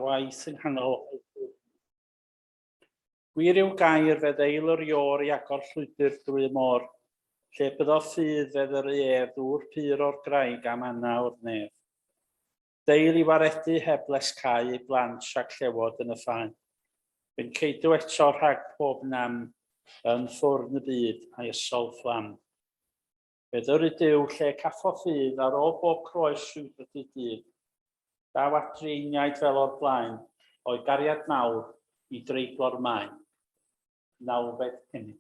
waith yng nghanol Gwir yw gair, fe ddeil yr iôr i agor llwybr drwy y môr, lle byddo ffydd fe ddyry ef ddŵr pur o'r graig a manna o'r nef. Deil i waredu heb lescau ei blant rhag llewod yn y ffau. Fe'n ceidw eto rhag pob nam yn ffwrn y byd a'i ysol fflam. Fe ddyry Duw lle caffo ffydd ar ôl bob croes rhyw drydydd dydd. Daw at drueiniaid fel o'r blaen, o'i gariad mawr i dreiglo'r maen. Nawfed emyn.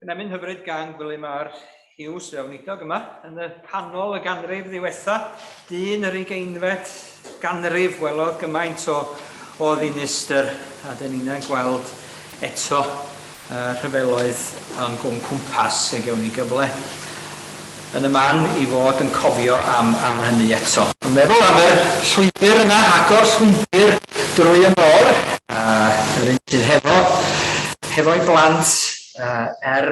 Yn emyn hyfryd gan Gwilym R. Hughes, y weinidog yma, yn y canol y ganrif ddiwetha, dyn yr ugeinfed ganrif welodd gymaint o, o ddinistr, a dyn ni'n gweld eto y rhyfeloedd o'n gwm cwmpas, fe gewn ni gyfle yn y man i fod yn cofio am am hynny eto. Yn meddwl am yr llwybr yna, agor llwybr drwy y môr, a yr un sydd hefo, hefo'i blant uh, er,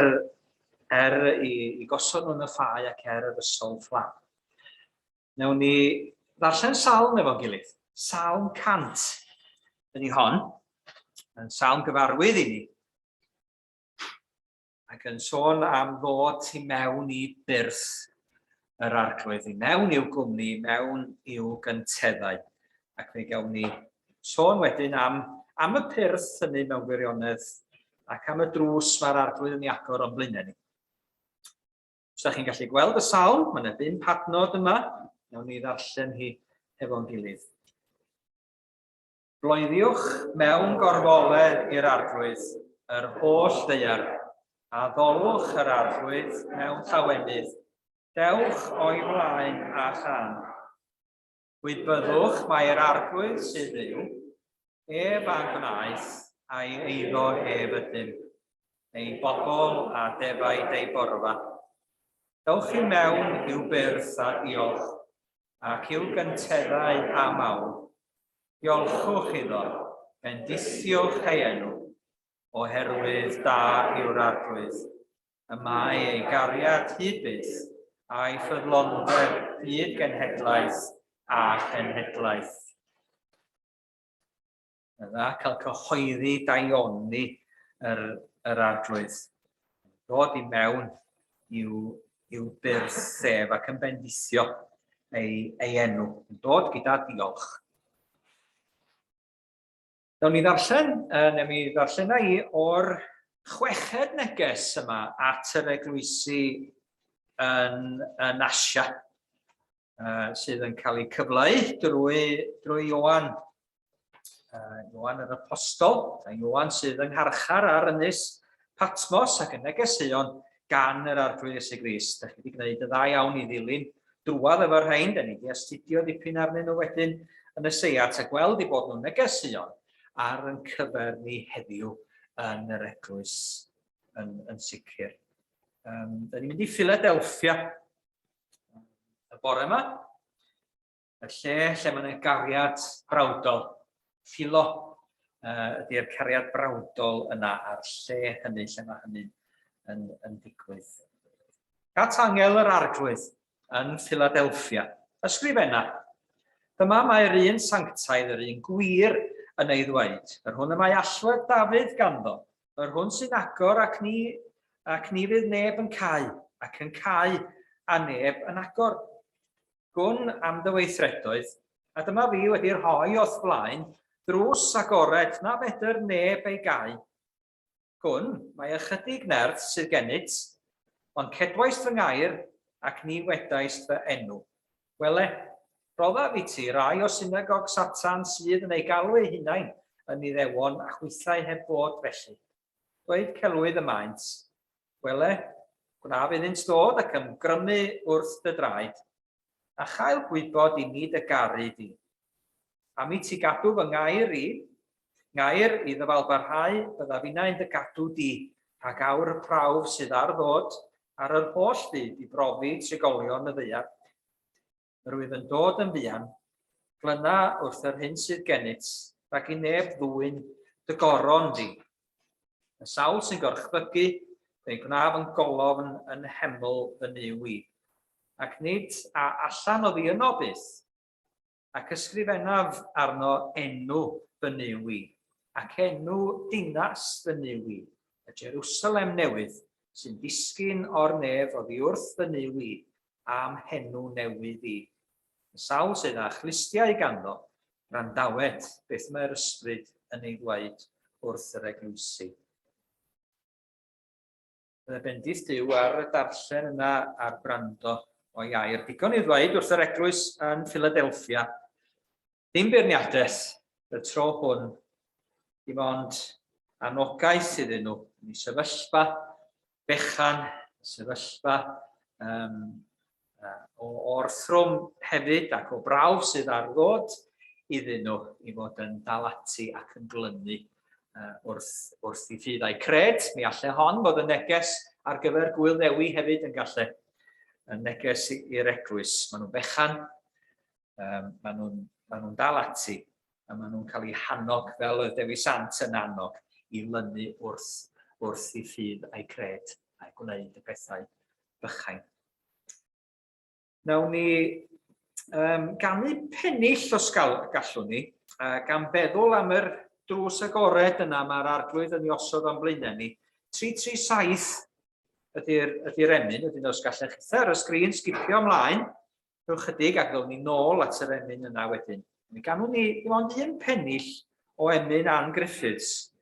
er i, i gosod nhw'n y ffau ac er yr ysol fflam. Newn ni ddarllen salm efo'n gilydd. Salm 100 ydy hon. Yn salm gyfarwydd i ni. Ac yn sôn am ddod i mewn i byrth yr arglwydd, i mewn i'w gwmni, i mewn i'w gynteddau. Ac fe gawn ni sôn wedyn am, am y pyrth hynny mewn gwirionedd ac am y drws mae'r arglwydd yn ei agor o'n blaenau ni. Os da chi'n gallu gweld y salm, mae yna bum padnod yma, nawn ni ddarllen hi hefo'n gilydd. Bloeddiwch mewn gorfoledd i'r arglwydd, yr holl ddaear, a ddolwch yr arglwydd mewn llawenydd, dewch o'i flaen a chân. Gwybyddwch mai'r Arglwydd sydd Dduw, ef a gwnaeth, a'i eiddo ef ydym, ei bobl a defaid ei borfa. Dewch i mewn i'w byrth a diolch, ac i'w gynteddau a mawl. Diolchwch iddo, bendithiwch ei enw, oherwydd da yw'r Arglwydd, Y mae ei gariad hyd byth, a'i ffyddlondeb hyd genhedlaeth a chenhedlaeth. Mae'n dda cael cyhoeddi daioni yr, yr arglwydd. Dod i mewn i'w, i'w byrth sef ac yn bendithio ei, ei enw. Yn dod gyda diolch. Nawn ni ddarllen, uh, mi ddarllena i o'r chweched neges yma at yr eglwysi yn, yn Asia, uh, sydd yn cael ei cyfleu drwy, drwy Ioan, uh, Ioan yr Apostol, a Ioan sydd yng ngharchar ar ynys Patmos ac yn negeseuon gan yr Arglwydd Iesu Grist. Da chi wedi gwneud y dda iawn i ddilyn drwadd efo'r rhain, da ni wedi astudio dipyn arnyn nhw wedyn yn y seiat a gweld i bod nhw'n negeseuon ar yn cyfer ni heddiw yn yr eglwys yn, yn sicr. Um, da ni'n mynd i Philadelphia y bore yma. Y lle lle mae yna gariad brawdol, philo, uh, ydy'r cariad brawdol yna a'r lle hynny lle mae hynny yn, yn digwydd. At angel yr arglwydd yn Philadelphia, ysgrifenna, Dyma mae'r un sanctaidd, yr un gwir yn ei ddweud, yr hwn y mae allwedd Dafydd ganddo, yr hwn sy'n agor ac ni, ac ni fydd neb yn cau, ac yn cau a neb yn agor. Gwn am dy weithredoedd, a dyma fi wedi rhoi o'th flaen ddrws agored na fedr neb ei gau. Gwn, mae ychydig nerth sydd gennyt, ond cedwaist fy ngair ac ni wedaist fy enw. Wele, rhoddaf i ti rai o synagog Satan sydd yn eu galw eu hunain yn Iddewon a chwithau heb fod felly. Dweud celwydd y maent, Wele, gwnaf iddynt ddod ac ymgrymu wrth dy draed, a chael gwybod i mi dy garu di. Am i ti gadw fy ngair i, ngair i ddyfalbarhau, byddaf innau'n dy gadw di, rhag awr y prawf sydd ar ddod ar yr holl fyd i brofi trigolion y ddaear. Yr wyf yn dod yn fuan, glyna wrth yr hyn sydd gennyt, rhag i neb ddwyn dy goron di. Y sawl sy'n gorchfygu, fe'i gwnaf yn golofn yn nheml fy Nuw i, ac nid a allan oddi yno byth, ac ysgrifennaf arno enw fy Nuw i, ac enw dinas fy Nuw i, y Jerusalem newydd, sy'n disgyn o'r nef oddi wrth fy Nuw i, a'm henw newydd i. Y sawl sydd â chlustiau ganddo, gwrandawed beth mae'r Ysbryd yn ei ddweud wrth yr eglwysi. Bydde bendith Duw ar y darllen yna a'r gwrando o'i air. Digon i ddweud wrth yr eglwys yn Philadelphia. Dim beirniadaeth y tro hwn, dim ond anogaeth iddyn nhw yn eu sefyllfa bechan, sefyllfa um, o orthrwm hefyd ac o brawf sydd ar ddod iddyn nhw i fod yn dal ati ac yn glynu uh, wrth, wrth i ffydd a'i cred. Mi alle hon fod yn neges ar gyfer Gwyl Ddewi hefyd yn gallu yn neges i'r eglwys. Maen nhw'n bechan, Um, maen nhw'n ma nhw dal ati a maen nhw'n cael eu hannog fel oedd Dewi Sant yn annog i lynu wrth, wrth i ffydd a'i cred a'i gwneud y pethau bychain. Nawn ni um, ganu pennill os gal, gallwn ni, uh, gan feddwl am yr drws agored yna mae'r arglwydd yn ei osod o'n blaenau ni. 337 ydy'r ydy emyn, ydyn os gallech chi ar y sgrin sgipio ymlaen rhyw chydig ac ddown ni nôl at yr emyn yna wedyn. Mi ganwn ni dim ond un pennill o emyn Ann Griffiths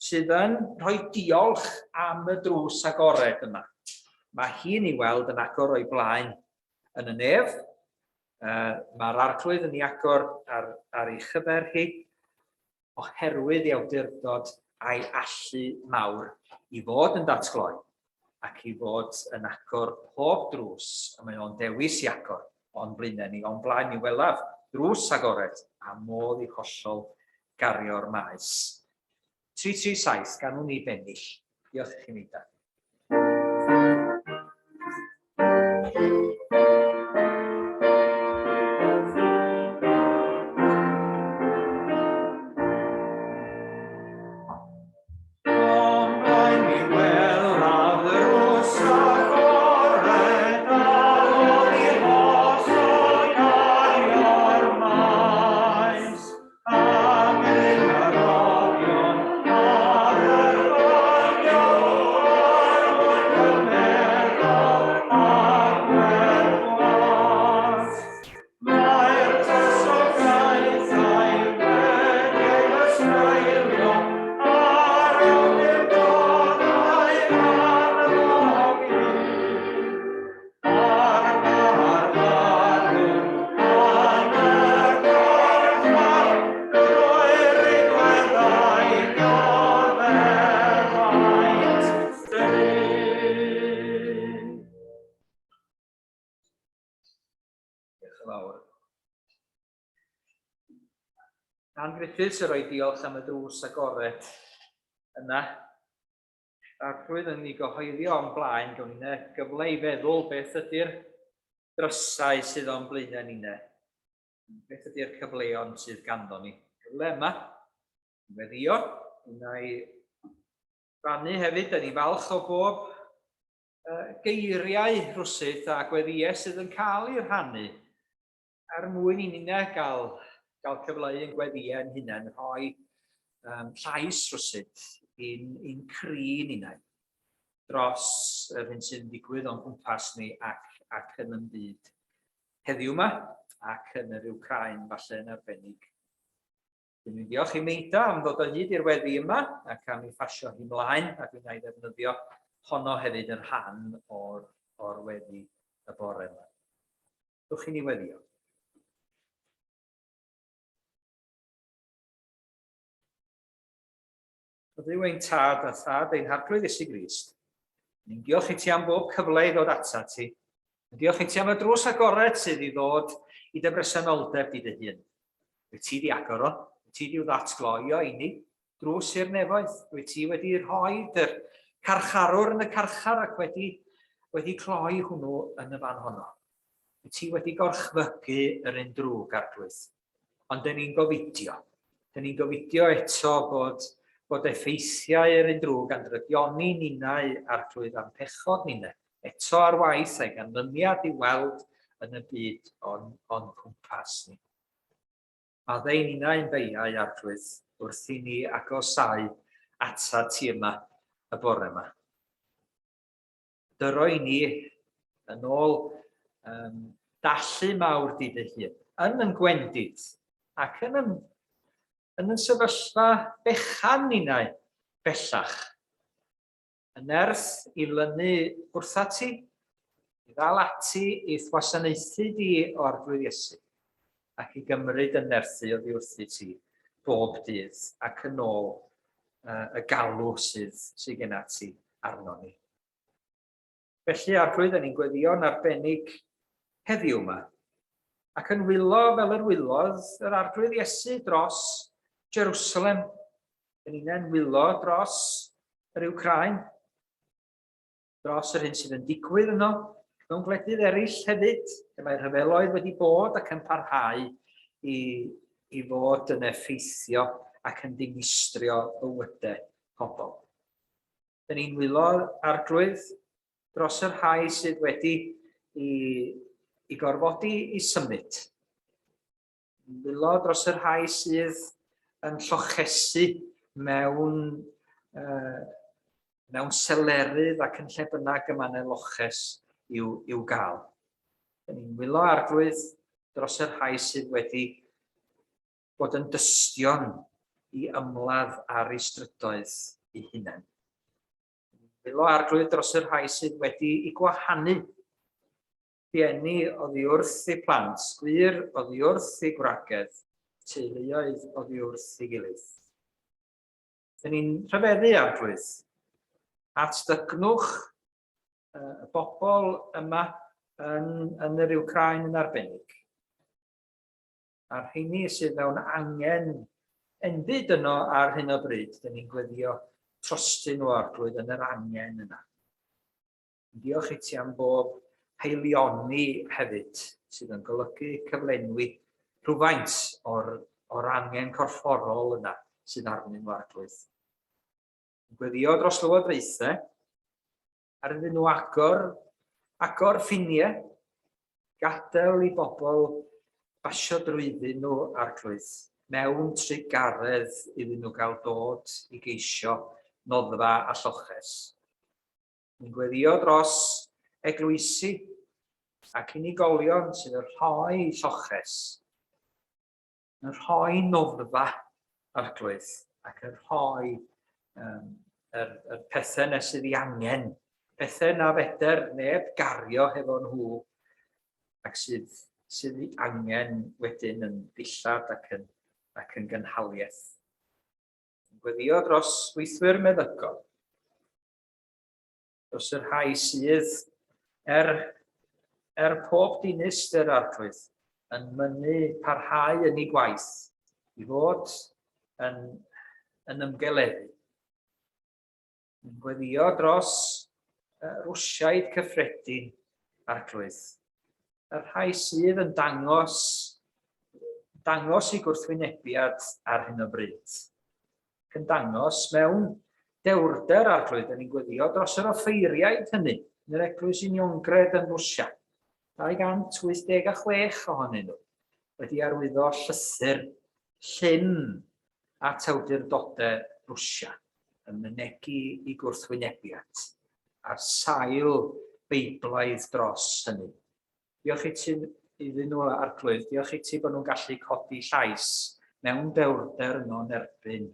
sydd yn rhoi diolch am y drws agored yma. Mae hi'n ei weld yn agor o'i blaen yn y nef. Uh, Mae'r arglwydd yn ei agor ar, ar ei chyfer hi. oherwydd ei awdurdod a'i allu mawr i fod yn datgloi ac i fod yn agor pob drws y mae o'n dewis i agor o'n blaenau ni, o'n blaen mi welaf drws agored a modd i hollol gario'r maes. 337, ganwn ni bennill. Diolch i chi, Meida. Ann Griffiths yn rhoi diolch am y drws agored yna. Arglwydd yn ei gyhoeddi o'n blaen, gawn ni gyfle i feddwl beth ydy'r drysau sydd o'n blaenau ninne. Beth ydy'r cyfleon sydd ganddo ni. Cyfle yma, i weddio, wna i rannu hefyd, da ni'n falch o bob geiriau rhywsut a gweddïau sydd yn cael eu rhannu er mwyn i ninne gael, gael cyfleu yn gweddïau yn hunain, rhoi llais rhywsut i'n, in cri ninnau dros yr hyn sy'n digwydd o'n cwmpas ni ac, ac yn y byd heddiw yma ac yn yr Wcráin falle yn arbennig. Dwi'n diolch i Meida am ddod o hyd i'r weddi yma ac am ei phasio hi mlaen a dwi'n ei ddefnyddio honno hefyd yn rhan o'r, or weddi y bore yma. Dwch i ni weddio. O Dduw ein tad a thad ein harglwydd Iesu Grist, ni'n diolch i ti am bob cyfle i ddod atat ti. Yn diolch i ti am y drws agored sydd i ddod i dy bresenoldeb di dy hun. Wyt ti di agor o, wyt ti di'w ddatgloi o i ni, drws i'r nefoedd. Wyt ti wedi rhoi dy'r carcharwr yn y carchar ac wedi, wedi cloi hwnnw yn y fan honno. Wyt ti wedi gorchfygu yr un drwg, Arglwydd. Ond dyn ni'n gofidio. Dyn ni'n gofidio eto bod, bod effeithiau yr un drwg a'n drygioni ninnau Arglwydd a'n pechod ninnau. Eto ar waith a'i ganlyniad i weld yn y byd o'n, on cwmpas ni. Maddau ninnau'n beiau, Arglwydd, wrth i ni agosáu atat ti yma y bore yma. Dyro i ni yn ôl um, dallu mawr di dy hun, yn yn gwendid ac yn yn, yn yn sefyllfa bechan ninnau bellach. Y nerth i lynu wrthat ti, i ddal ati i'th wasanaethu di o Arglwydd Iesu, ac i gymryd y nerthu oddi wrthyt ti bob dydd ac yn ôl uh, y galw sydd, sydd genna ti arno ni. Felly, Arglwydd, ni'n gweddïo'n arbennig heddiw yma, ac yn wylo fel yr wylodd yr Arglwydd Iesu dros Jerusalem. Yn ni'n wylo dros yr Wcráin, dros yr hyn sydd yn digwydd yno, mewn gwledydd eraill hefyd, lle mae rhyfeloedd wedi bod ac yn parhau i, i fod yn effeithio ac yn dinistrio bywydau pobl. Dyn ni'n wylo Arglwydd dros y rhai sydd wedi i, i gorfodi i symud. Wylo dros y rhai sydd yn llochesu mewn, uh, mewn selerydd ac yn lle bynnag y mae'n loches i'w, i'w gael. Dyn ni'n wylo Arglwydd dros y rhai sydd wedi bod yn dystion i ymladd ar eu strydoedd eu hunain. Wylo Arglwydd dros y rhai sydd wedi i gwahanu, rhieni oddi wrth eu plant, gwŷr oddi wrth eu gwragedd, teuluoedd oddi wrth ei gilydd. Dyn ni'n rhyfeddu, Arglwydd, at ddygnwch y bobl yma yn, yn yr Wcráin yn arbennig. A'r rheini sydd mewn angen enbyd yno ar hyn o bryd, dyn ni'n gweddio trostyn nhw, Arglwydd, yn yr angen yna. Diolch i ti am bob haelioni hefyd, sydd yn golygu cyflenwi rhywfaint o'r, or angen corfforol yna sydd arnyn nhw, Arglwydd. Gweddio dros lywodraethau, ar iddyn nhw agor, agor ffiniau, gadael i bobl basio drwyddyn nhw, Arglwydd, mewn trugaredd iddyn nhw gael dod i geisio noddfa a lloches. Ni'n gweddio dros eglwysi ac unigolion sydd yn rhoi lloches, yn rhoi noddfa, Arglwydd, ac yn rhoi um, yr, yr pethau na sydd i angen, pethau na feder neb gario hefo nhw, ac sydd, sydd i angen wedyn yn ddillad ac yn, ac yn gynhaliaeth. Gweddio dros weithwyr meddygol, dros y rhai sydd, er, er pob dinistr, Arglwydd, yn mynnu parhau yn ei gwaith i fod yn, yn ymgeleddu. Yn gweddio dros Rwsiaid cyffredin, Arglwydd. Y rhai sydd yn dangos, dangos i gwrthwynebiad ar hyn o bryd. Ac yn dangos mewn dewrder, Arglwydd, da ni'n gweddio dros yr offeiriaid hynny yn yr Eglwys Uniongred yn Rwsia. 286 ohonyn nhw wedi arwyddo llythyr llym at awdurdodau Rwsia yn mynegi i gwrthwynebiad ar sail Beiblaidd dros hynny. Diolch i ti iddyn nhw, Arglwydd, diolch i ti bod nhw'n gallu codi llais mewn dewrder yno yn erbyn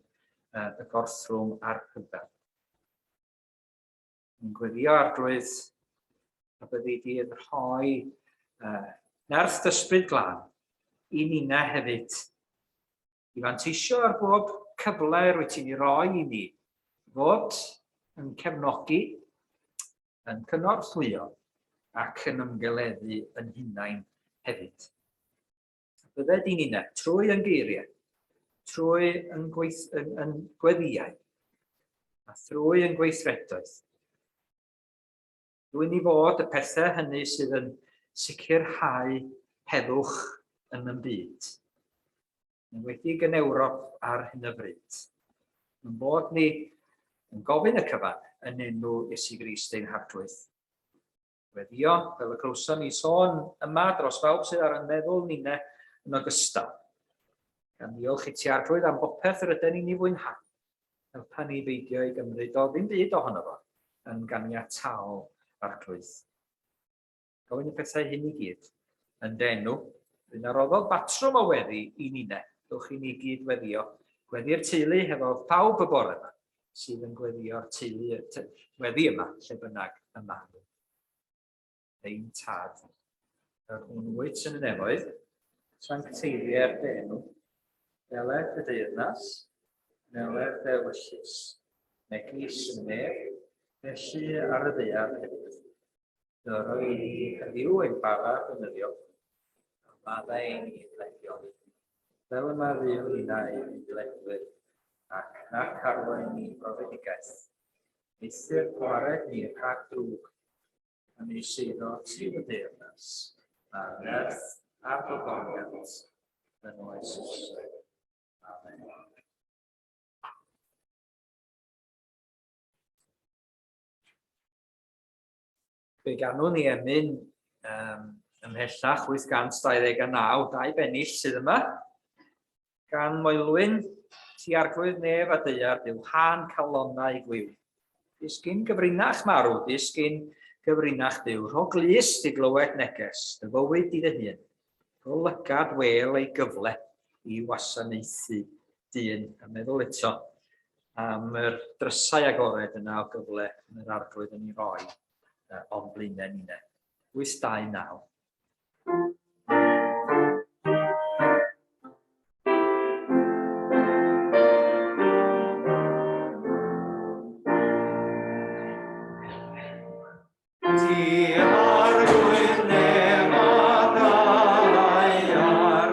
y gorthrwm a'r rhyfel. Yn gweddio, Arglwydd, a byddi di yn rhoi nerth dysbryd glân i nina hefyd i fanteisio ar bob cyfle rwyt ti'n ei roi i ni fod yn cefnogi, yn cynorthwyo ac yn ymgeleddu yn hunain hefyd. Bydded di ninna, trwy yn geiriau, trwy yn, gweith, yn, yn gweddïau, a thrwy yn gweithredoedd. Rwy'n i fod y pethau hynny sydd yn sicrhau heddwch yn y byd, yn enwedig yn Ewrop ar hyn o bryd. Yn bod ni yn gofyn y cyfan yn enw Iesu Grist ein Harglwydd. Weddio, fel y clywson ni sôn yma dros bawb sydd ar yn meddwl ninne yn ogystal. Gan ddiolch i ti Arglwydd am bopeth yr yden ni'n ei fwynhau. Helpa ni beidio i gymryd o ddim byd ohono fo yn ganiataol, Arglwydd. Gofyn y pethau hyn i gyd yn dy enw, un a roddodd batrwm o weddi i ninne. Dewch i ni gyd weddio. Gweddi'r teulu hefo pawb y bore yma sydd yn gweddio'r teulu weddi yma, lle bynnag y maen nhw. Ein tad, yr hwn wyt yn y nefoedd, sancteiddier dy enw, deled dy deyrnas, neled dy ewyllys, megis yn y nef, felly ar y ddaear hefyd. Dyro i ni heddiw ein bara defnyddiol, a maddau i ni ddyledion, fel y maddeuwn ninnau ein dyledwyr, ac nac arwain ni brofedigaeth. Eithr gwared ni rhag drwg, a ni seiddo ti y deyrnas, a'r nerth a'r gogoniant yn oes oesau. Amen. Fe ganwn ni emyn um, ymhellach 829, dau bennill sydd yma. Gan Moelwyn, ti arglwydd nef a deiar, dyw han calonnau gwiw. Disgyn gyfrinach marw, disgyn gyfrinach byw. Rho glust i glywed neges, dy fywyd di dy hun. Rho lygad wel ei gyfle i wasanaethu dyn. A meddwl eto, am yr drysau agored yna o gyfle yn yr arglwydd yn ei roi o'n blaenau ninne. 829. Ti arglwydd nef a daear,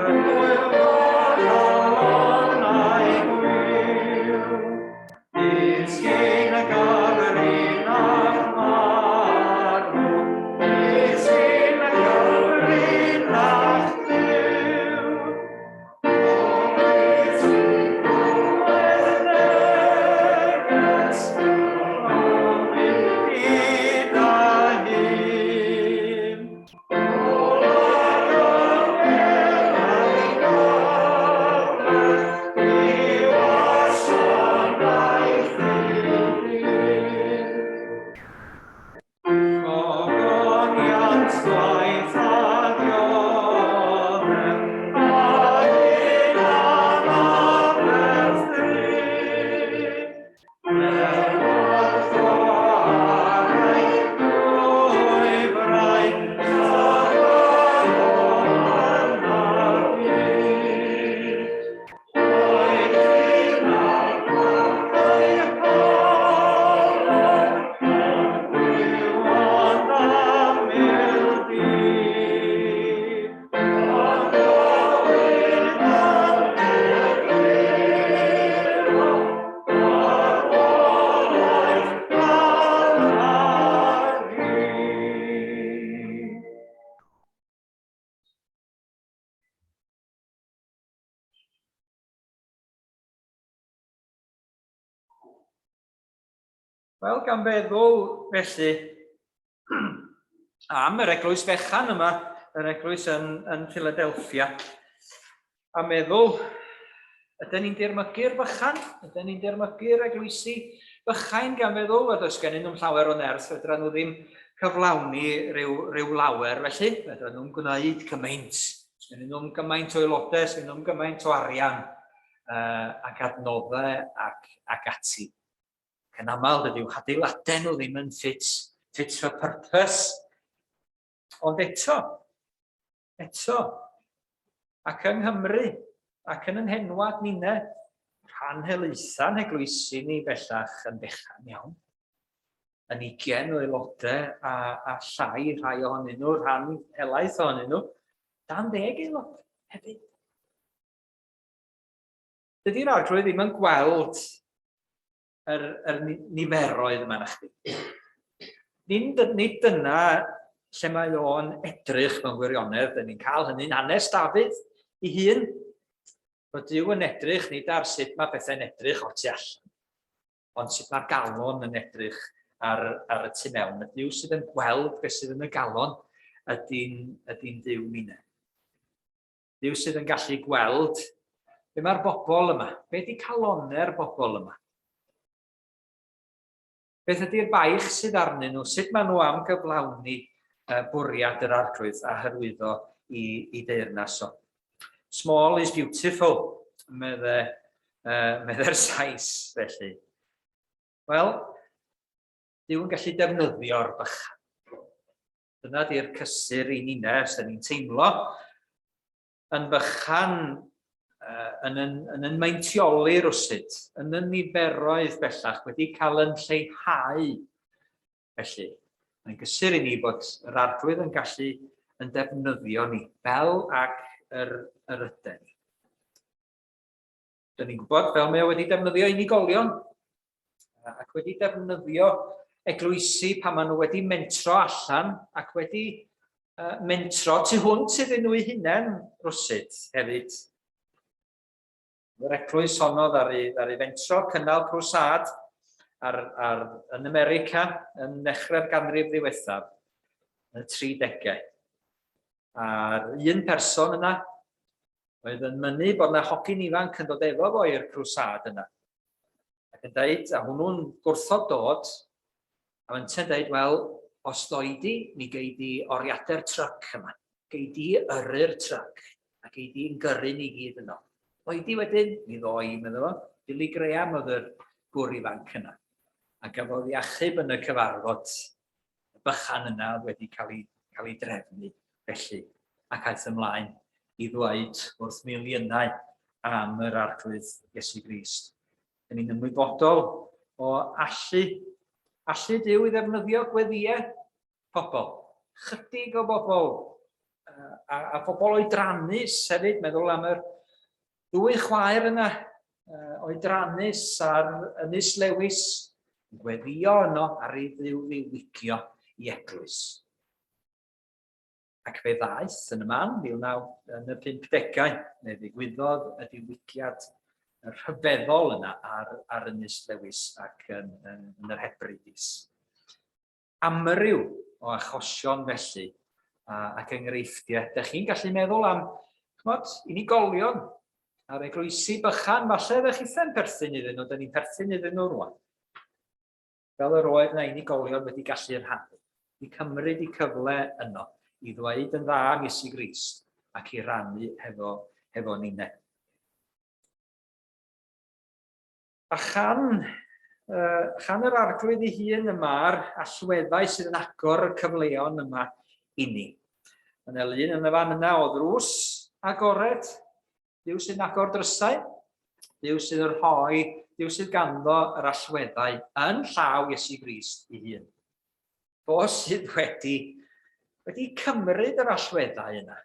calonnau gwiw. Disgyn y gyfrinach marw, disgyn y Wel, gan feddwl felly am yr eglwys fechan yma, yr eglwys yn, yn Philadelphia, a meddwl, ydyn ni'n dirmygu'r bychan? Ydyn ni'n dirmygu'r eglwysi bychain gan feddwl, a does gennyn nhw'n llawer o nerth, fedra nhw ddim cyflawni rhyw, rhyw lawer, felly fedra nhw'n gwneud cymaint. Sgennyn nhw'n gymaint o aelodau, sgennyn nhw'n gymaint o arian uh, ac adnoddau ac, ac ati. Ac yn aml, dydy'w hadeiladau nhw ddim yn fit, fit for purpose. Ond eto, eto, ac yng Nghymru, ac yn yn henwad ninne, rhan helaetha'n heglwysi ni bellach yn fechan iawn. Yn ugain o aelodau a, a llai rhai ohonyn nhw, rhan helaeth ohonyn nhw, dan ddeg aelod hefyd. Dydy'r arglwydd ddim yn gweld yr, yr niferoedd yma na chdi. Nid, nid dyna lle mae o'n edrych mewn gwirionedd. Dyn ni'n cael hynny'n hanes Dafydd ei hun. Bod Duw yn edrych nid ar sut mae pethau'n edrych o'r tu allan, ond sut mae'r galon yn edrych ar, ar y tu mewn. Y Duw sydd yn gweld beth sydd yn y galon ydy'n ydy Duw minne. Duw sydd yn gallu gweld be mae'r bobl yma, be ydy calonau'r bobl yma. Beth ydy'r baich sydd arnyn nhw, sut maen nhw am gyflawni bwriad yr arglwydd a hyrwyddo i, i deyrnas o. Small is beautiful, medde, uh, medde'r Sais, felly. Wel, Duw yn gallu defnyddio'r bychan. Dyna di'r cysur i ninne, os da ni'n teimlo yn fychan, uh, yn, yn, yn, yn meintioli rwsut, yn y niferoedd bellach wedi cael yn lleihau. Felly, mae'n gysur i ni bod yr arglwydd yn gallu yn defnyddio ni fel ac yr, yr yden ni. Dyn ni'n gwybod fel mae o wedi defnyddio unigolion ac wedi defnyddio eglwysi pan maen nhw wedi mentro allan ac wedi uh, mentro tu hwnt iddyn nhw eu hunain rwsut hefyd. Yr eglwys honno ddaru, ddaru fentro cynnal crwsad ar, ar, yn America yn nechrau'r ganrif ddiwethaf, yn y 30au. A'r un person yna oedd yn mynnu bod 'na hogyn ifanc yn dod efo fo i'r crwsâd yna. Ac yn dweud, a hwnnw'n gwrthod dod, a fynte'n dweud, wel, os ddoi di, mi gei di oriadu'r tryc yma. Gei di yrru'r tryc, a gei di'n gyrru ni gyd yno. Ddoi di wedyn? Mi ddoi, medda fo. Billy Graham oedd yr gwr ifanc yna. A gafodd ei achub yn y cyfarfod bychan yna oedd wedi cael ei, cael ei drefnu felly, ac aeth ymlaen i ddweud wrth miliynau am yr Arglwydd Iesu Grist. Dyn ni'n ymwybodol o allu, allu Duw i ddefnyddio gweddïau pobl. Chydig o bobl, a, a phobl oedrannus hefyd, meddwl am yr ddwy chwaer yna, oedrannus ar Ynys Lewis, yn gweddio yno ar ei ddiw ddiwygio i eglwys. Ac fe ddaeth yn y man, 19, yn y 50au, neu ddigwyddodd y diwygiad rhyfeddol yna ar, ar Ynys Lewis ac yn, yn, yn yr Hebrides. Amryw o achosion felly ac enghreifftiau. Dych chi'n gallu meddwl am, ch'mod, unigolion ar eglwysi bychan, falle ydych chitha'n perthyn iddyn nhw, dyn ni'n perthyn iddyn nhw rwan. Fel yr oedd na unigolion wedi gallu rhannu, i cymryd i cyfle yno, i ddweud yn dda am Iesu Grist ac i rannu hefo, hefo ninne. A chan, uh, chan yr arglwydd ei hun y mae'r allweddau sydd yn agor y cyfleon yma inni. Mae yna lun yn y fan yna o ddrws agored, Duw sy'n agor drysau, Duw sydd yn rhoi, Duw sydd ganddo yr allweddau yn llaw Iesu Grist ei hun. Fo sydd wedi, wedi cymryd yr allweddau yna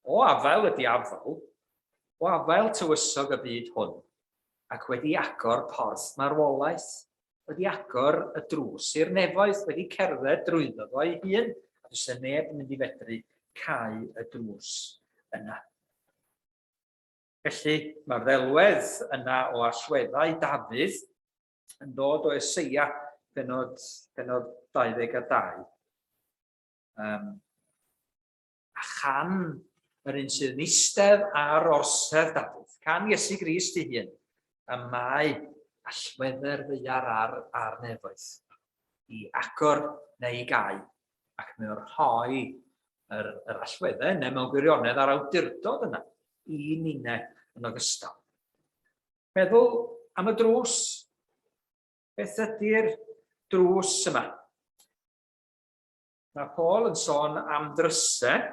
o afael y diafol, o afael tywysog y byd hwn, ac wedi agor porth marwolaeth, wedi agor y drws i'r nefoedd, wedi cerdded drwyddo fo ei hun, a does yna neb yn mynd i fedru cau y drws yna. Felly, mae'r ddelwedd yna o allweddau Dafydd yn dod o Eseia penod, penod 22. Um, a chan yr un sydd yn eistedd ar orsedd Dafydd, can Iesu Grist ei hun, y mae allwedde'r ddaear ar, ar nefoedd, i agor neu i gau, ac mae o'n rhoi yr, yr allweddau yna mewn gwirionedd a'r awdurdod yna i ninne yn ogystal. Meddwl am y drws. Beth ydy'r drws yma? Mae Paul yn sôn am drysau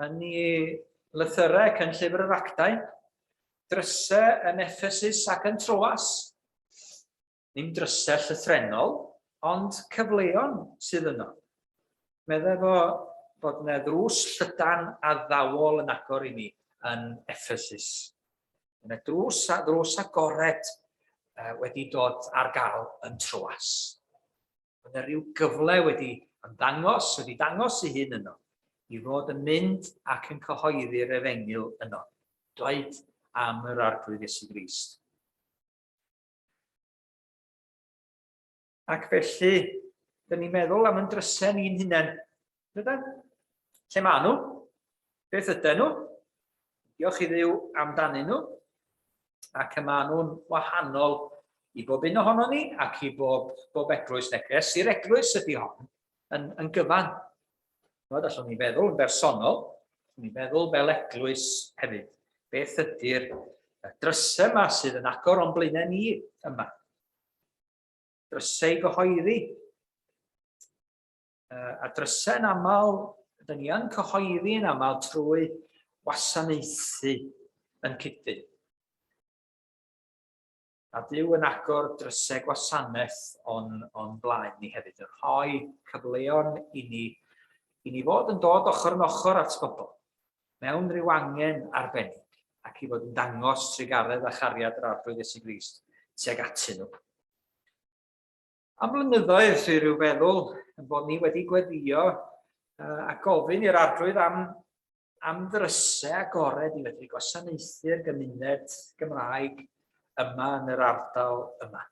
yn ei lythyrau ac yn llyfr yr Actau. Drysau yn Ephesus ac yn Troas. Ddim drysau llythrennol, ond cyfleon sydd yno. Meddai fo fod yna ddrws llydan addawol yn agor i ni yn Ephesus. Yna drws, drws agored wedi dod ar gael yn Troas. Yna rhyw gyfle wedi ymddangos, wedi dangos ei hun yno, i fod yn mynd ac yn cyhoeddi'r efengyl yno. Dweud am yr Arglwydd Iesu Grist. Ac felly, dyn ni'n meddwl am yn drysau ni'n hunain. Dydan? Lle maen nhw? Beth ydyn nhw? Diolch i Dduw amdanyn nhw. Ac y maen nhw'n wahanol i bob un ohono ni ac i bob, bob eglwys. Neges i'r eglwys ydy hon yn, yn gyfan. Chimod, allwn ni feddwl yn bersonol, allwn ni feddwl fel eglwys hefyd. Beth ydy'r drysau yma sydd yn agor o'n blaenau ni yma? Drysau i gyhoeddi. A drysau yn aml, dyn ni yn cyhoeddi yn aml trwy wasanaethu yn cyd-fynd. A Duw yn agor drysau gwasanaeth o'n, on blaen ni hefyd, yn rhoi cyfleon i ni, i ni fod yn dod ochr yn ochr at bobl, mewn rhyw angen arbennig, ac i fod yn dangos trugaredd a chariad yr Arglwydd Iesu Grist tuag atyn nhw. Am flynyddoedd, dwi rhyw feddwl yn bod ni wedi gweddio a gofyn i'r Arglwydd am am ddrysau agored i fedru gwasanaethu'r gymuned Gymraeg yma yn yr ardal yma.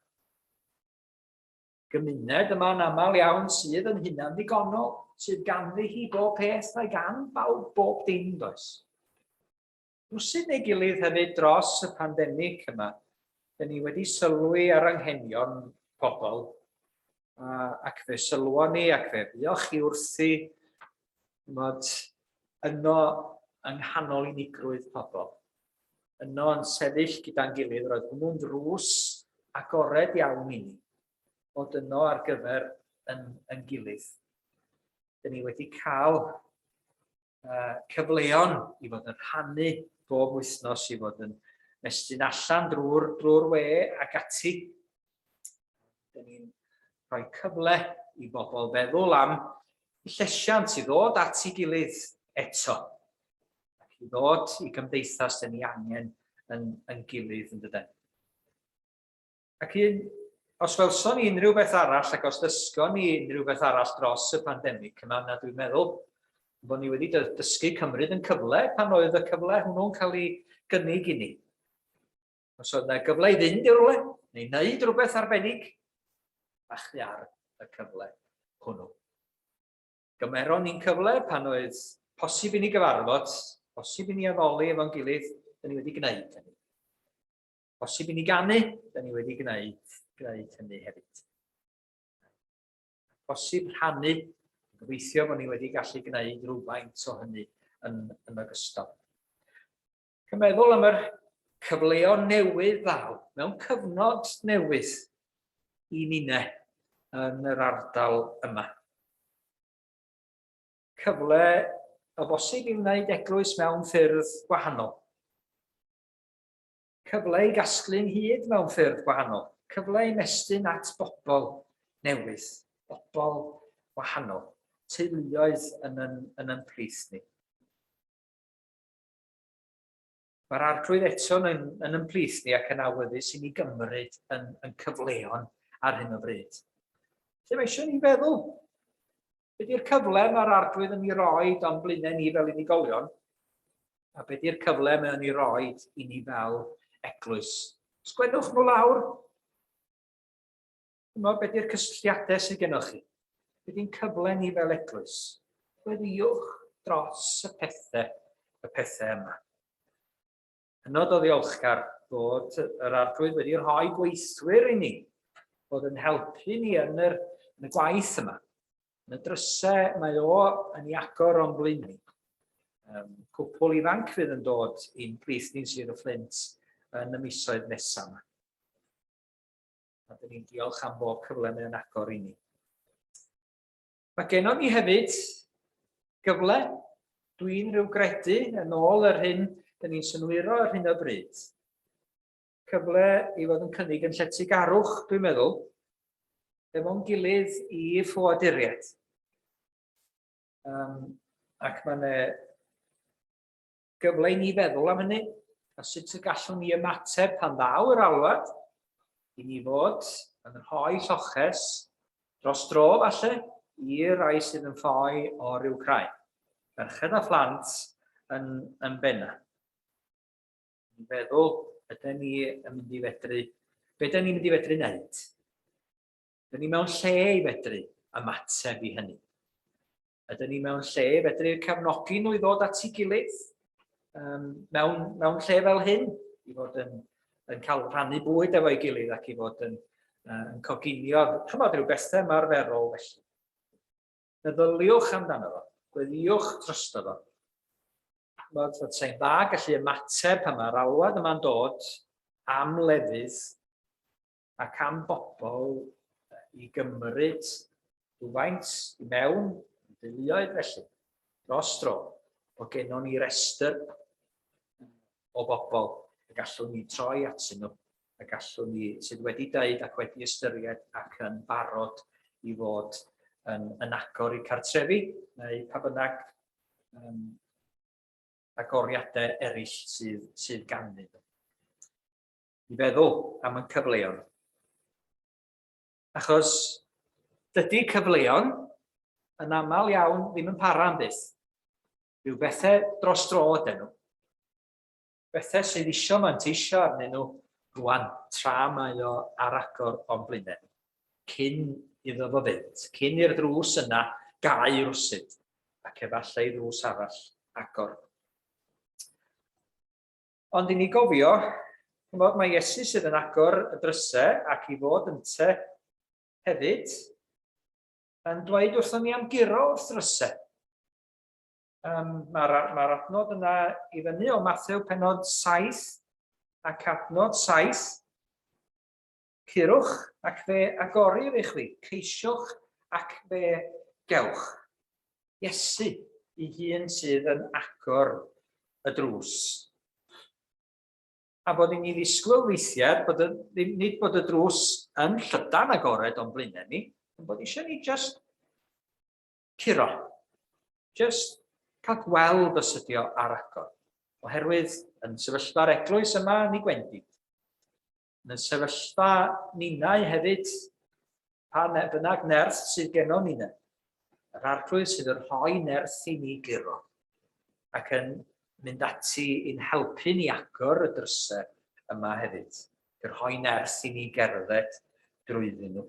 Gymuned yma yn aml iawn sydd yn hunan ddigonol, sydd ganddi hi bob peth, mae gan bawb bob dim, does? Rywsut neu gilydd hefyd dros y pandemig yma, dyn ni wedi sylwi ar anghenion pobl, ac fe sylwon ni ac fe fuoch chi wrthi, mod, yno yng nghanol unigrwydd pobl, yno yn sefyll gyda'n gilydd, roedd hwnnw'n ddrws agored iawn i ni, fod yno ar gyfer yn, yn gilydd. Dyn ni wedi cael cyfleon i fod yn rhannu bob wythnos, i fod yn mestyn allan drwy'r drwy we ac ati. Dyn ni'n rhoi cyfle i bobl feddwl am llesiant i ddod at ei gilydd eto. Ac i ddod i gymdeithas dyn ni angen yn, yn gilydd yn dydyn. Ac un, os welson ni unrhyw beth arall ac os ddysgon ni unrhyw beth arall dros y pandemig yma, na dwi'n meddwl bod ni wedi dysgu cymryd yn cyfle pan oedd y cyfle hwnnw'n cael ei gynnig i ni. Os oedd yna gyfle i fynd i rywle, neu wneud rhywbeth arbennig, bachu ar y cyfle hwnnw. Gymeron ni'n cyfle pan oedd posib i ni gyfarfod, posib i ni addoli efo'n gilydd, dyn ni wedi gwneud hynny. Posib i ni ganu, dyn ni wedi gwneud, gwneud hynny hefyd. Posib rhannu, gobeithio bod ni wedi gallu gwneud rhywfaint o hynny yn, yn ogystal. Cymeddwl am yr cyfleon newydd ddaw mewn cyfnod newydd i ninne yn yr ardal yma. Cyfle o bosib i wneud eglwys mewn ffyrdd gwahanol. Cyfle i gasglu ynghyd mewn ffyrdd gwahanol. Cyfle i mestyn at bobl newydd, bobl wahanol, teuluoedd yn yn, yn yn plith ni. Mae'r Arglwydd eto yn, yn yn plith ni ac yn awyddus i ni gymryd yn, yn cyfleon ar hyn o bryd. Lle mae eisiau ni feddwl? Be di'r cyfle mae'r Arglwydd yn ei roed o'n blaenau ni fel unigolion? A be di'r cyfle mae o'n ei roed i ni fel eglwys? Sgwennwch nhw lawr. Chymod, be di'r cysylltiadau sydd gennych chi? Be di'n cyfle ni fel eglwys? Gweddïwch dros y pethau, y pethau yma. Hynod o ddiolchgar bod yr Arglwydd wedi rhoi gweithwyr i ni, bod yn helpu ni yn, yr, yn y gwaith yma. Yn y drysau mae o yn ei agor o'n blaen ni. Um, cwpl ifanc fydd yn dod i'n plith ni'n Sir y Fflint yn y misoedd nesaf yma. A dyn ni'n diolch am bob cyfle mae o'n agor i ni. Mae gennon ni hefyd gyfle, dwi'n rhyw gredu, yn ôl yr hyn dyn ni'n synwyro ar hyn o bryd. Cyfle i fod yn cynnig yn lletygarwch, dwi'n meddwl, efo'n gilydd i ffoaduriaid. Um, ac mae'n gyfle i ni feddwl am hynny, a sut y gallwn ni ymateb pan ddaw yr alwad i ni fod yn rhoi lloches dros dro falle i'r rai sydd yn ffoi o'r Wcráin, merched a phlant yn, yn benna. Yn feddwl, ydyn ni yn mynd i fedru, be ydyn ni'n mynd i fedru wneud? Ydyn ni mewn lle i fedru ymateb i hynny? Ydyn ni mewn lle i fedru cefnogi nhw i ddod at ei gilydd um, mewn, mewn lle fel hyn, i fod yn, yn cael rhannu bwyd efo'i gilydd ac i fod yn, uh, yn coginio, chymod, rhyw bethau ymarferol felly. Meddyliwch amdano fo, gweddïwch drosto fo. Chymod, fod sain dda gallu ymateb pan mae'r alwad yma'n dod am lefydd ac am bobl i gymryd rhywfaint i mewn i deuluoedd felly, dros dro, bod gennon ni restr o bobl y gallwn ni troi atyn nhw, y gallwn ni, sydd wedi dweud ac wedi ystyried ac yn barod i fod yn, yn agor i cartrefi neu pa bynnag um, agoriadau eraill sydd, sydd ganddyn nhw. i feddwl am y cyfleon. Achos dydy cyfleon yn aml iawn ddim yn para am byth. Rhyw bethau dros dro ydyn nhw. Bethau sydd isio manteisio arnyn nhw rwan tra mae o ar agor o'n blaenau. Cyn iddo fo fynd, cyn i'r drws yna gau rwsut, ac efallai ddrws arall agor. Ond i ni gofio, chymod, mae Iesu sydd yn agor y drysau ac i fod ynte hefyd yn dweud wrthon ni am guro wrth ddrysau. Um, Mae'r mae adnod yna i fyny o Mathew penod 7 ac adnod 7. Curwch ac fe agorir i chwi, ceisiwch ac fe gewch. Iesu ei hun sydd yn agor y drws. A bod i ni ddisgwyl weithiau, bod y, nid bod y drws yn llydan agored o'n blaenau ni, ond bod eisiau ni just curo. Just cael gweld os ydi o ar agor. Oherwydd yn sefyllfa'r eglwys yma yn ei gwendid, Yn y sefyllfa ninnau hefyd, pa bynnag nerth sydd gennon ninnau, yr Arglwydd sydd yn rhoi nerth i ni guro ac yn mynd ati i'n helpu ni agor y drysau yma hefyd, yn rhoi nerth i ni gerdded drwyddyn nhw.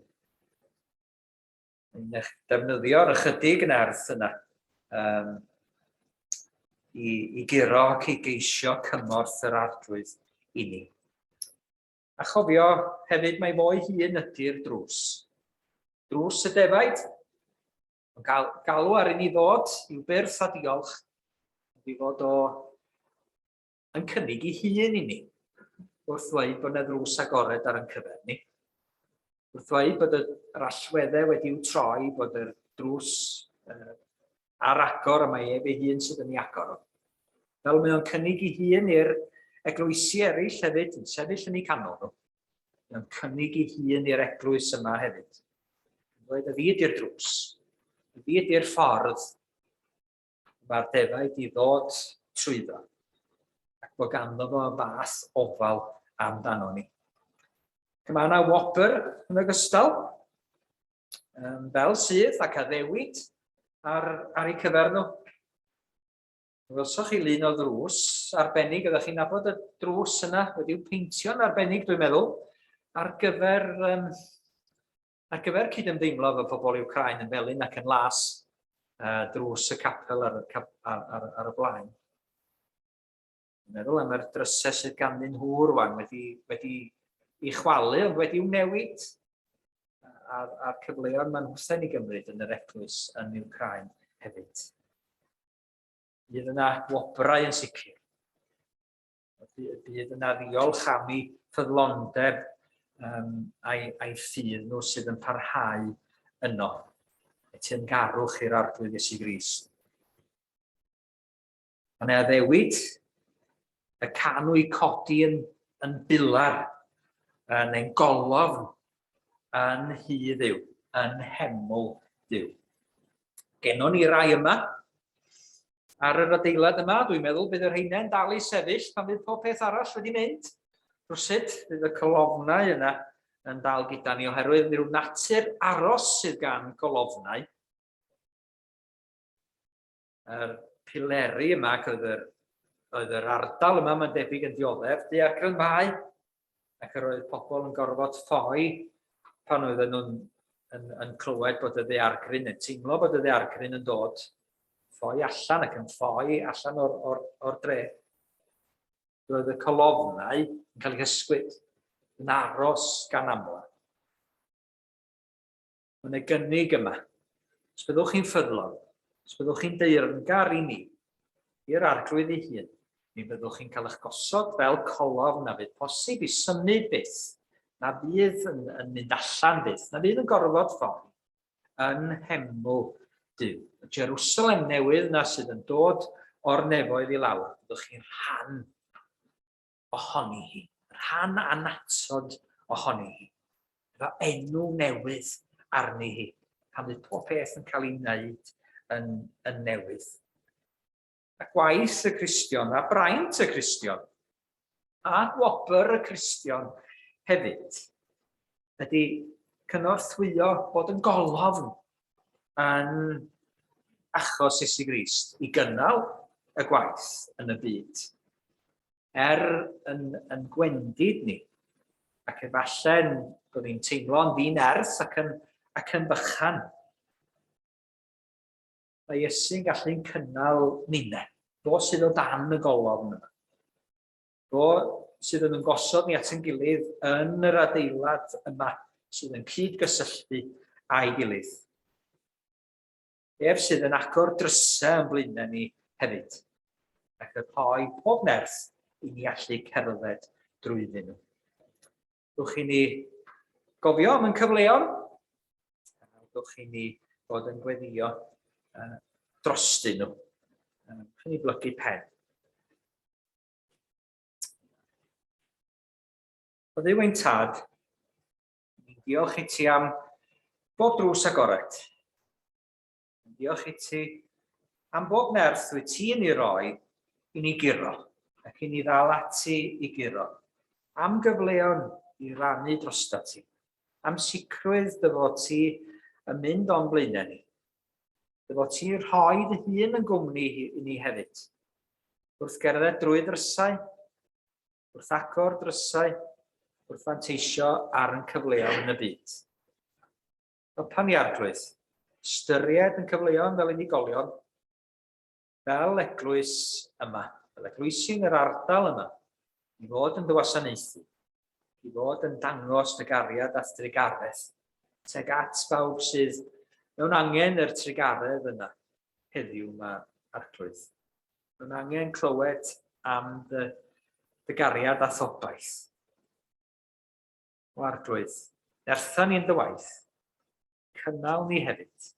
Yn eich defnyddio'r ychydig nerth yna um, i, i guro ac i geisio cymorth yr Arglwydd i ni. A chofio hefyd mai fo'i hun ydy'r drws. Drws y defaid, yn gael, galw ar i ni ddod i'w byrth a diolch, i fod o yn cynnig ei hun i ni wrth ddweud bod yna ddrws agored ar ein cyfer ni. Wrth ddweud bod yr allweddau wedi'w troi, bod yr drws uh, ar agor a mae ef ei hun sydd yn ei agor o. Fel mae o'n cynnig ei hun i'r eglwysi eraill hefyd, yn sefyll yn ei canol nhw. Mae o'n cynnig ei hun i'r eglwys yma hefyd. Yn dweud, y fi ydy'r drws, y fi ydy'r ffordd Mae'r defaid i ddod trwyddo, ac bod ganddo fo y fath ofal amdano ni. Mae yna wobr yn ogystal, um, fel sydd ac addewid ar, ar eu cyfer nhw. Welsoch chi lun o ddrws arbennig, ydych chi'n nabod y drws yna, wedi'w peintio'n arbennig dwi'n meddwl, ar gyfer um, Ar gyfer cydymdeimlo efo pobl Wcráin yn felyn ac yn las drws y capel ar, ar, ar, ar y blaen. Dwi'n meddwl am yr drysau sydd ganddyn nhw rwan wedi, wedi i chwalu ond wedi'w newid a'r, a'r cyfleoedd maen nhw'n ei gymryd yn yr eglwys yn Wcráin hefyd. Bydd yna wobrau yn sicr. Bydd yna ddiolch am ei ffyddlondeb um, a'i, a'i ffydd nhw sydd yn parhau yno. Y teyrngarwch i'r Arglwydd Iesu Grist. Mae yna addewid y can nhw i codi yn, yn bilar, yn ein golofn, yn nhŷ Dduw, yn nheml Duw. Gennon ni rai yma, ar yr adeilad yma, dwi'n meddwl bydd y rheina'n dal i sefyll pan fydd pob peth arall wedi mynd. Rwsut, bydd y colofnau yna yn dal gyda ni oherwydd rhyw natur aros sydd gan golofnau. Yr pileri yma, ac oedd yr, oedd yr ardal yma, mae'n debyg yn dioddef, daeargrynfâu, ac yr oedd pobl yn gorfod ffoi pan oedden nhw'n yn, yn clywed bod y ddaeargryn, yn teimlo bod y ddaeargryn yn dod, ffoi allan ac yn ffoi allan o'r, or, or dre. Roedd y colofnau yn cael eu hysgwyd, yn aros gan amla. Mae yna gynnig yma. Os byddwch chi'n ffyddlon, os byddwch chi'n deyrngar i ni, i'r Arglwydd ei hun, mi fyddwch chi'n cael eich gosod fel colofn na fydd posib i symud byth, na fydd yn, yn mynd allan byth, na fydd yn gorfod ffoi yn nheml Duw. Y Jerusalem newydd na sydd yn dod o'r nefoedd i lawr, byddwch chi'n rhan ohoni hi, rhan annatod ohoni hi, efo enw newydd arni hi, pan fydd pob peth yn cael ei wneud yn, yn newydd. A gwaith y Cristion, a braint y Cristion, a gwobr y Cristion hefyd, ydy cynorthwyo bod yn golofn yn achos Iesu Grist i gynnal y gwaith yn y byd. Er yn, yn gwendid ni, ac efallai'n bod ni'n teimlo'n ddi-nerth ac yn, ac yn bychan, mae Iesu'n gallu'n cynnal ninne. Fo sydd o dan y golofn yma. Fo sydd yn gosod ni at ein gilydd yn yr adeilad yma sydd yn cyd-gysylltu â'i gilydd. Ef sydd yn agor drysau yn blaenau ni hefyd, ac yn rhoi pob nerth i ni allu cerdded drwyddyn nhw. Dwch i ni gofio am yn cyfleon, dwch i ni fod yn gweddio uh, drostyn nhw. Dwch i ni blygu pen. O Dduw ein tad, ni'n diolch i ti am bob drws agored. Ni'n diolch i ti am bob nerth wyt ti'n ei roi i ni guro ac i ni ddal ati i guro. Am gyfleon i rannu drostat ti. Am sicrwydd dy fod ti yn mynd o'n blaenau ni. Dy fod ti'n rhoi dy hun yn gwmni i ni hefyd. Wrth gerdded drwy ddrysau, wrth agor drysau, wrth fanteisio ar yn cyfleon yn y byd. Helpa ni Arglwydd, ystyried yn cyfleon fel unigolion, fel eglwys yma, fel eglwysi yn yr ardal yma, i fod yn dy wasanaethu, i fod yn dangos dy gariad at drugaredd, teg at bawb sydd mewn angen yr trugaredd yna heddiw yma, Arglwydd. Mewn angen clywed am dy, dy gariad a thobaith. O Arglwydd, nertha ni yn dy waith, cynnal ni hefyd,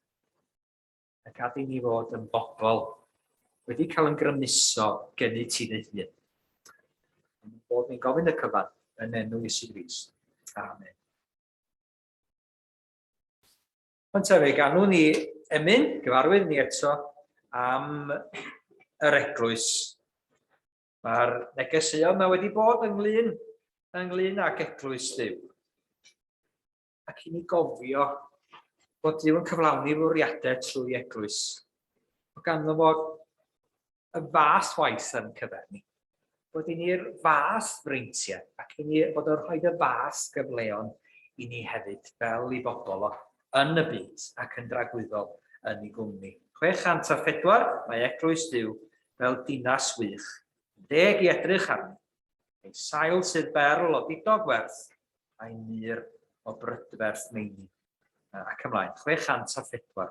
a gad i ni fod yn bobl wedi cael yn grymuso gennyt ti dy hun. Bod ni'n gofyn y cyfan yn enw Iesu Grist. Amen. Ond te, fe ganwn ni emyn, gyfarwydd ni eto, am yr eglwys. Mae'r negeseuon yma wedi bod ynglyn, ynglyn ag eglwys Dduw. Ac i ni gofio bod Duw yn cyflawni fwriadau trwy eglwys. Mae ganddo fo y fath waith yn cyfer ni. Bod i ni'r fath freintiau ac i ni bod yn rhoi y fath gyfleon i ni hefyd fel i bobl o yn y byd ac yn dragwyddol yn ei gwmni. 604, mae eglwys Duw fel dinas wych, yn deg i edrych arni. Ei sail sydd berl o didog werth, a'i mur o brydferth meini. Ac ymlaen, 604.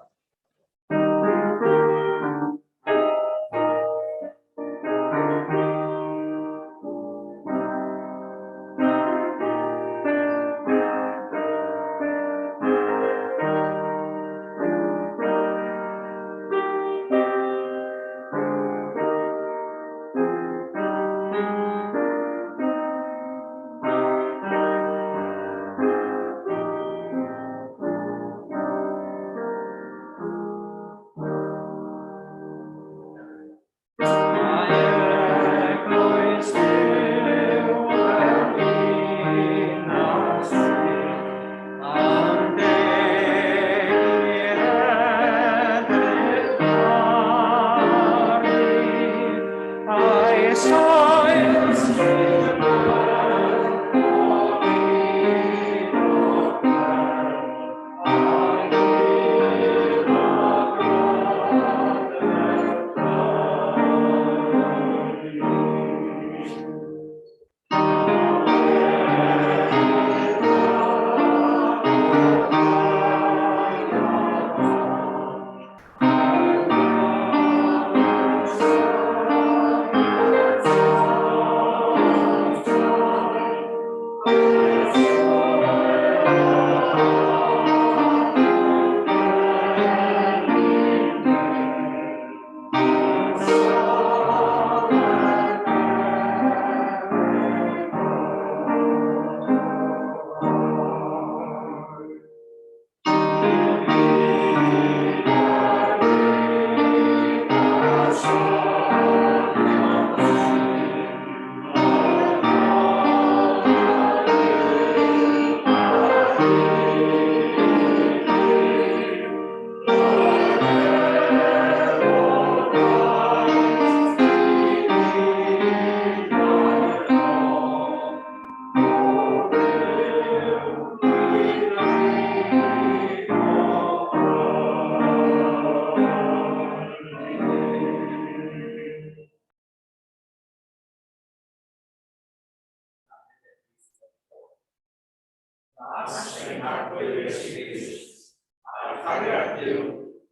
Gras ein Harglwydd Iesu Grist, a chariad Duw,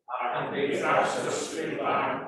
a'r gymdeithas yr Ysbryd Glân,